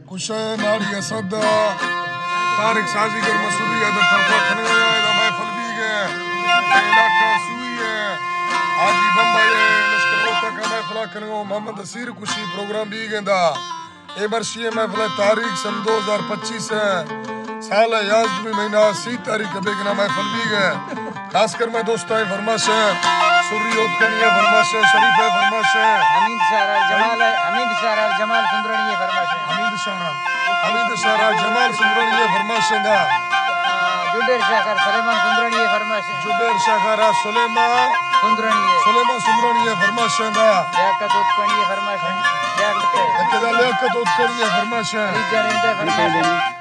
کشے ناڑی اسد، طارق سازی گر مسوری ادر طرفا کھنے آیا، ادا محفل بیگ ءَ، علاقہ سوئی ءَ، حاجی بمبئی ءَ، لشکر روتک ءَ محفل ءَ کھنے، محمد اسیر کشی پروگرام بیگ ءَ دا۔ اے برشی ءِ محفل ءِ تاریخ سن دو ہزار پچیس ءَ، سال ءِ یازدہمی مہینہ ءِ سی تاریخ ءَ بیگنا محفل بیگ ءَ۔ خاص کر مئے دوستاں ءِ فرمائش ءَ، سری اوتکانی ءِ فرمائش ءَ، شریف ءِ فرمائش ءَ، حمید شاہ راج جمال ءِ، حمید شاہ راج جمال سندرانی ءِ فرمائش ءَ۔ حمید شاہ راج، حمید شاہ راج جمال سندرانی ءِ فرمائش ءَ دا۔ جبیر شاہ کار سلیمان سندرانی ءِ فرمائش ءَ۔ جبیر شاہ کار سلیمان سندرانی ءِ۔ سلیمان سندرانی ءِ فرمائش ءَ دا۔ لیاقت اوتکانی ءِ فرمائش ءَ۔ لیاقت۔ یکے دا لیاقت اوتکانی ءِ فرمائش ءَ۔ علی جان رندہ ءِ فرمائش ءَ۔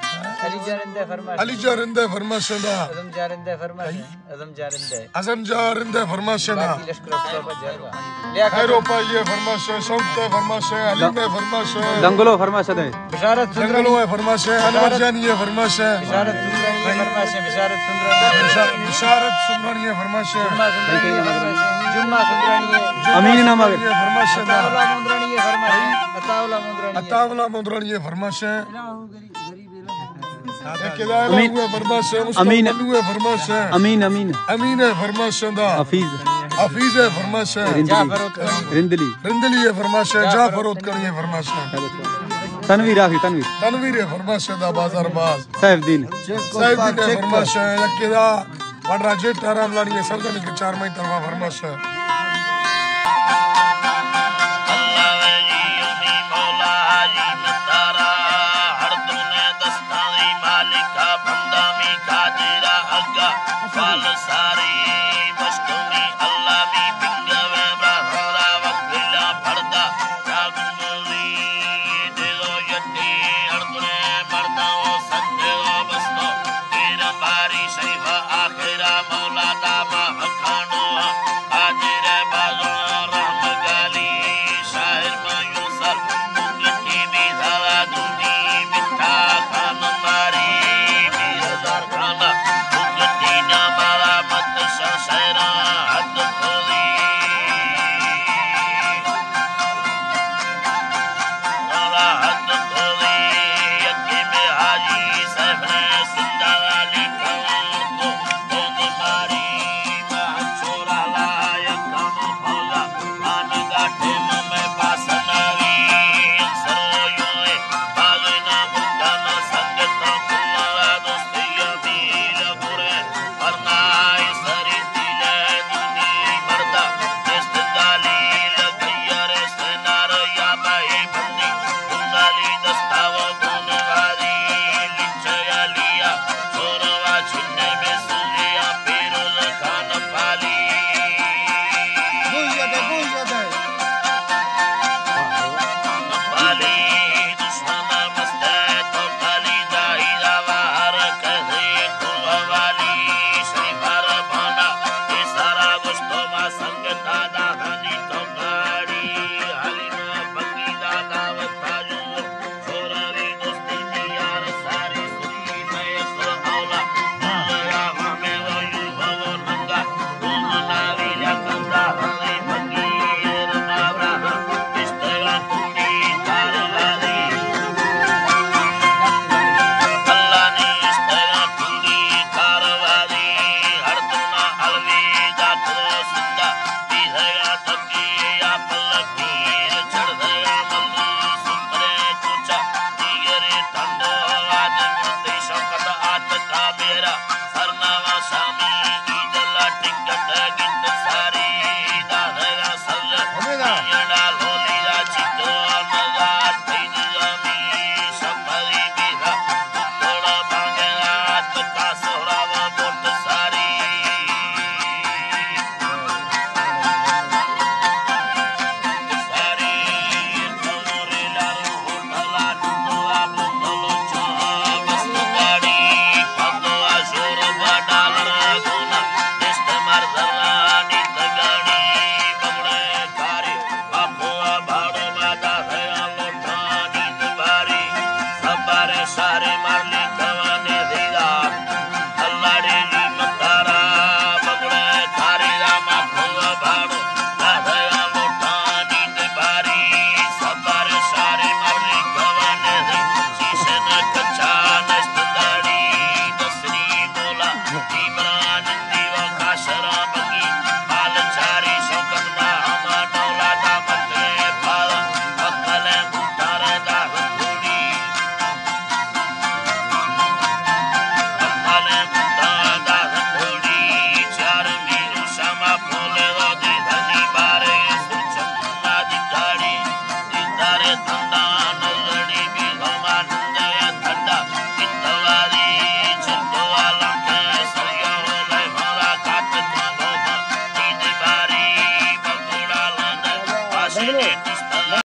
علی جان رندہ ءِ فرمائش ءَ۔ علی جان رندہ ءِ فرمائش ءَ دا۔ اعظم جان رندہ ءِ فرمائش ءَ۔ اعظم جان رندہ ءِ فرمائش ءَ۔ اعظم جان رندہ ءِ فرمائش ءَ۔ باقی لشکر ءِ فرمائش ءَ۔ خیر اوپائی ءِ فرمائش ءَ، شوکت ءِ فرمائش ءَ، حلیم ءِ فرمائش ءَ۔ دنگلو ءِ فرمائش ءَ دے۔ بشارت سندرانی۔ دنگلو ءِ فرمائش ءَ، انور جانی ءِ فرمائش ءَ۔ بشارت سندرانی ءِ فرمائش ءَ، بشارت سندرانی ءِ۔ بشا-، بشارت سندرانی ءِ فرمائش ءَ۔ جمعہ سندرانی ءِ فرمائش ءَ۔ جمعہ سندرانی ءِ۔ امین نام آگے۔ فرمائش ءَ۔ عطا اللہ مندرانی ءِ فرمائش ءَ۔ عطا اللہ مندرانی ءِ۔ عطا اللہ مندرانی ءِ فرمائش ءَ۔ امین۔ امین۔ امین۔ امین۔ امین ءِ فرمائش ءَ دا۔ حفیظ۔ حفیظ ءِ فرمائش ءَ۔ رندلی۔ رندلی۔ رندلی ءِ فرمائش ءَ۔ جعفر اوتکانی ءِ فرمائش ءَ۔ تنویر آخری، تنویر۔ تنویر ءِ فرمائش ءَ دا بازار باز۔ سیف الدین۔ سیف الدین ءِ فرمائش ءَ۔ یکے دا وڈرا جیٹ آرام لانی ءِ سرزمین کے چار مئی طرفا فرمائش ءَ۔